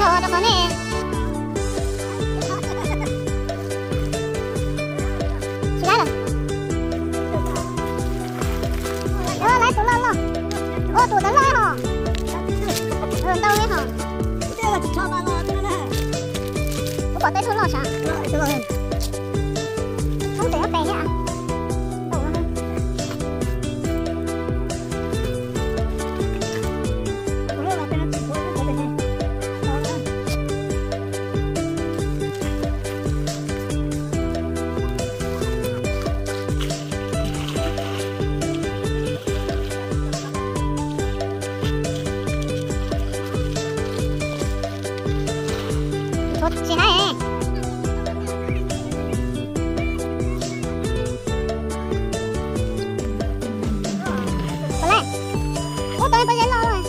Rau qhov nej tsis laib lawm. Laib tus loj loj. Ua tus ntawd loj hos. Ntau li hos. Kuv pom tej tug loj sav. Thoob tes nyob pem thiab. Tsis laib. Ua tau pob zeb loj loj.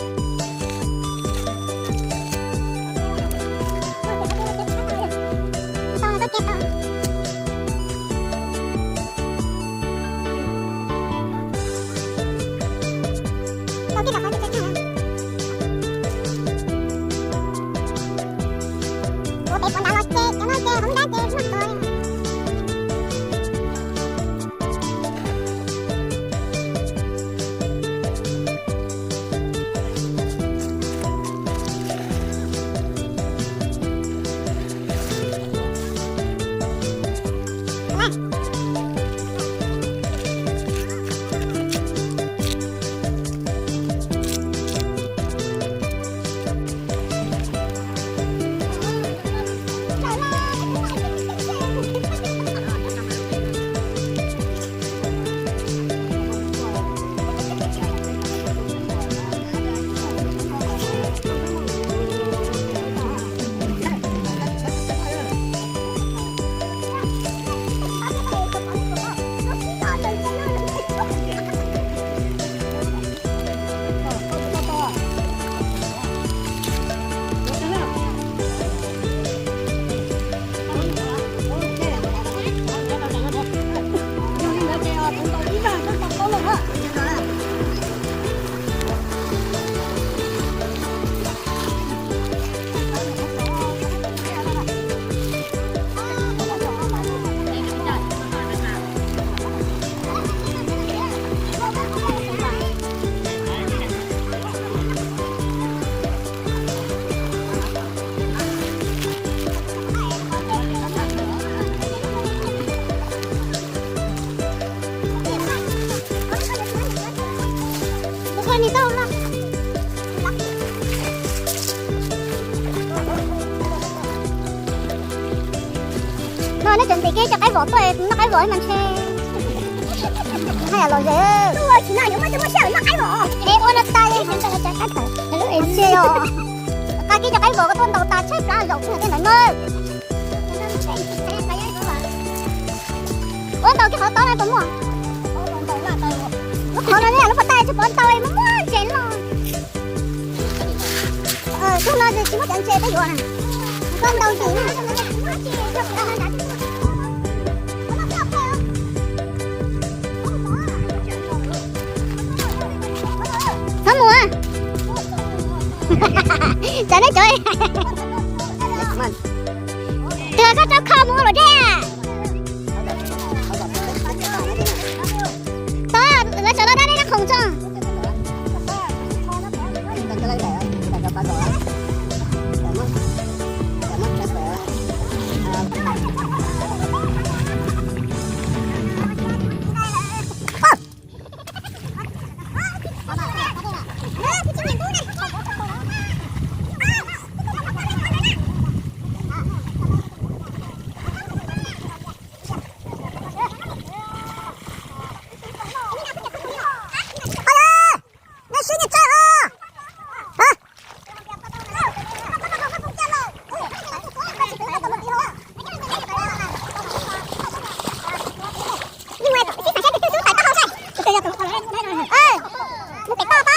No nej cov ntim kiag cov qaib vom tuaj, noj qaib vom mas ntshe haj yam lom zem. Ua tsis noj yuav muab coj muab siab noj qaib vom. Es ua no tas li. Ntshe os, nqa kiag cov qaib vom ko tuaj ntaus tas tshaib plab zaum xwb tej ntawd na. Ua ntaus kiag qhov tob no puas muaj? Lub qhov no lub pas tag tsis pom ntaus muaj muaj ntses loj. Tug no tsis muaj cov ntses peb yuav na. Koj ntaus ntses na. Txhob mus. Cov nej cov. Twg koj rau kho mus luam dej. Tod, lawv sawv daws dab dej dab qhoom tso. Mus pem toj pab.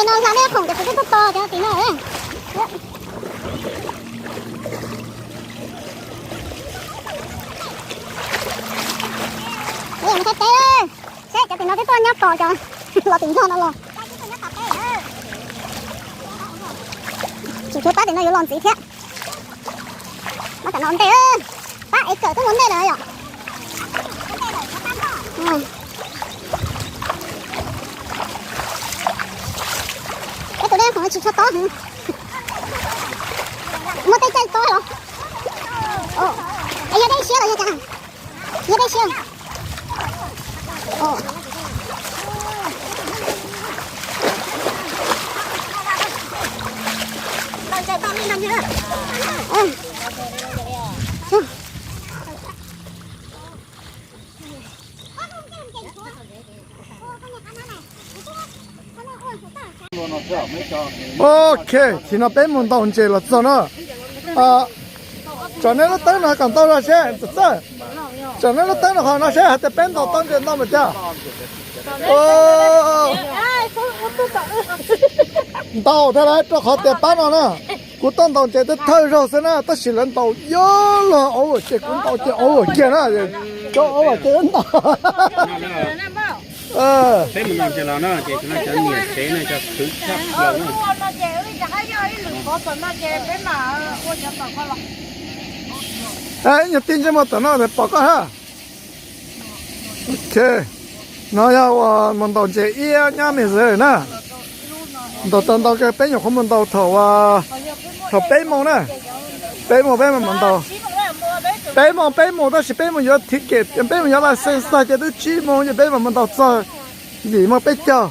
No hla nej khoom cov kuv twb tuaj tos cov tim no. Mus thaij teb, seb cov tim no twb tuaj nyob tos cov los tim no no los. Tsis tshuav pab tim no yuav los ntxiv thiab. Pab tam no ntej, pab ev kawm twb mus ntej lawm yom. Peb tus dej khoom tsis tshua tob heev. Muaj tej caij tob los. Es yog dej siab los yog cas? Yog dej siab. Ok, tsis no peb mus ntaus ntses los txog no. Tsom nej lub teeb no kom ntau zog seb, Txawj, tsom nej lub teeb no qhov no seb hais tias peb ntaus tau ntses ntau npaum cas. Ntau thiab lauj, rau qhov tias pab no na, kuv tuaj ntaus ntses twb thawj zaug xwb na, tab sis lawv ntaus yuav luag auv ces kuv ntaus ces auv kiag na, cov auv ces ntaus. Ib nyuag tib ntsej muag tom no pom koj hab. Ok, no yog uas mus ntaus ntses ib nyab me xwb na. Ntaus tau ntau kawg, peb nyuam qhuav mus ntaus thaum, thaum peb moos na. Peb moos peb mam mus ntaus. Peb moos peb mus tab sis peb mus yuav thiv kem, peb mus yuav license tag ces twb tsib moos ces peb mam mus ntaus txog yim moos peb caug.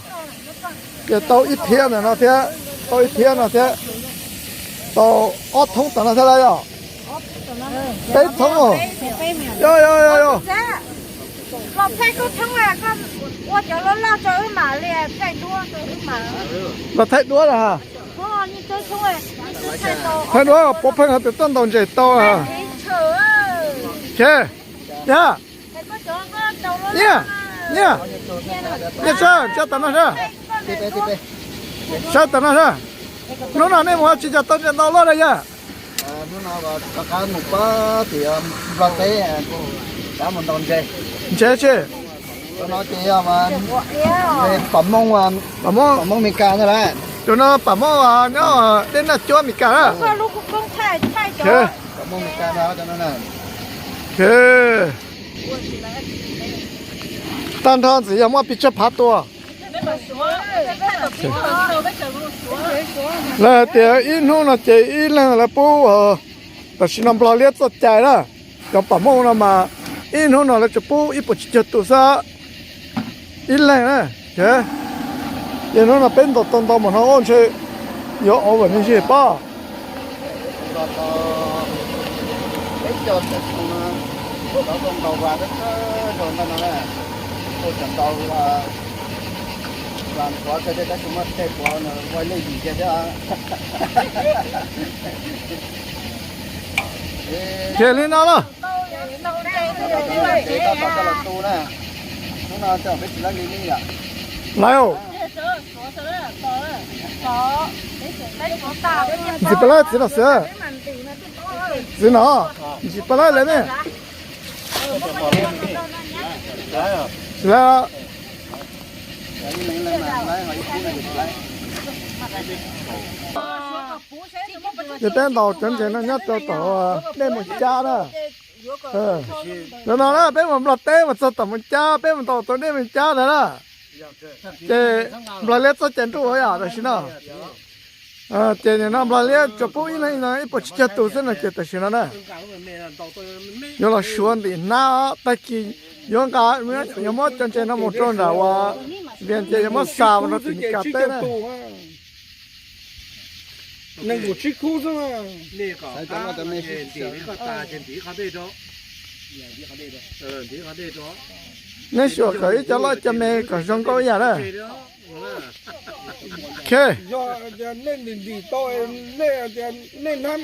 Ces tau ib phiab ntawm no thiab, tau ib phiab no thiab, tau ob thoob tom no thiab lauj yom. Peb thoob os. Yog yog yog yog. Los thaij duab lawm ha. Thaij duab puav pheej hais tias tuaj ntaus ntses tau. Nyiaj, nyiaj, nyiaj, sab, sab tom no sab. Sab tom no sab. Hnub no nej mus ua tsis cog tau ntses ntau luaj na yog? Hnub no rov qab mus pab tim Nplog teb, rov mus ntaus ntses. Ntses tsi? Cov no ces yog pam mooj, pam mooj Mes Kas ntag lauj. Cov no pam mooj nyob deb naj cuab Mes Kas na. Pam mooj Mes Kas ntag cov no na. Tag nrho ntxiv yog muaj pes tsawg phav tua? Lawv hais tias ib hnub no ces ib leeg lawv pub, tam sim no Nplog liab txoj cai na, cov pam mooj no mas ib hnub no lawv tsuas pub ib puas tsib caug tus xwb ib leeg na. Ces hnub no peb ntaus tau ntau npaum no ntshe yuav over me ntsis pob. Ces li no los. Lawv, ntxiv peb lawv txiv no xwb. Txiv no, ntxiv peb lawv lawm ne. Txiv lawv. Ces peb ntaus cov ntses no nyob rau tom dej Moos Cab na. Ntawm no na peb mus Nplog teb mus txog tom Moos Cab, peb mus ntaus tom dej Moos Cab ntawd na. Ces Nplog liab txoj cai nruj yom tam sim no. Ces nim no Nplog liab tsuas pub ib leeg no ib puas tsib caug tus xwb no ces tam sim no na yuav los suav ntim hnab, tag kis yuav nqa, yuav muab cov ntses no mus rau nram uas Vias ces yuav muab xa mus rau tim Mes Kas teb na. Neb xyuas kom ib co loj co me kom zoo nkauj ib yam na. Ok. Nej hnab